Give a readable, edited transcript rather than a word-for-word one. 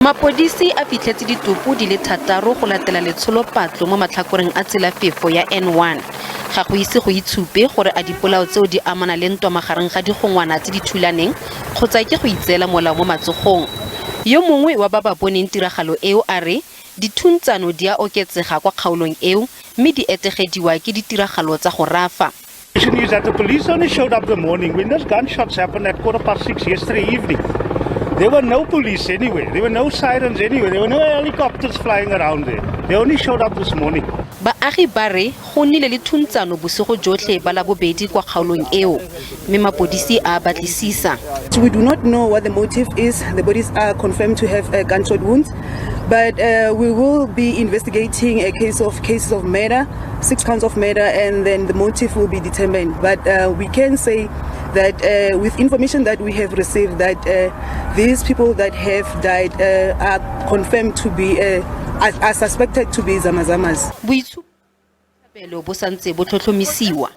Mapodisi a fitlhetse ditopo di le thataro go latela letsholopatlo mo matlhakoreng a tselafefo ya N1. Ga go ise go itshupe gore a dipolao tseo di amana le ntwa magareng ga digongwana tse di thulaneng kgotsa ke go itseela molao mo matsogong. Yo mongwe wa ba ba boneng tiragalo eo a re dithuntsano di a oketsega kwa kgaolong eo mme di etegediwa ke ditiragalo tsa go rafa. Is that the police only showed up the morning when those gunshots happened at 6:15 yesterday evening. There were no police anywhere. There were no sirens anywhere. There were no helicopters flying around there. They only showed up this morning. Baagi ba re go nnile le thuntsano bosigo jotlhe ba Labobedi kwa kgaolong eo mme mapodisi a batlisisa. We do not know what the motive is. The bodies are confirmed to have gunshot wounds, but we will be investigating a case of cases of murder, six counts of murder, and then the motive will be determined. But we can say that with information that we have received, that these people that have died are confirmed to be are suspected to be Zamazamas. Boitshupo bo santse bo tlhotlhomisiwa.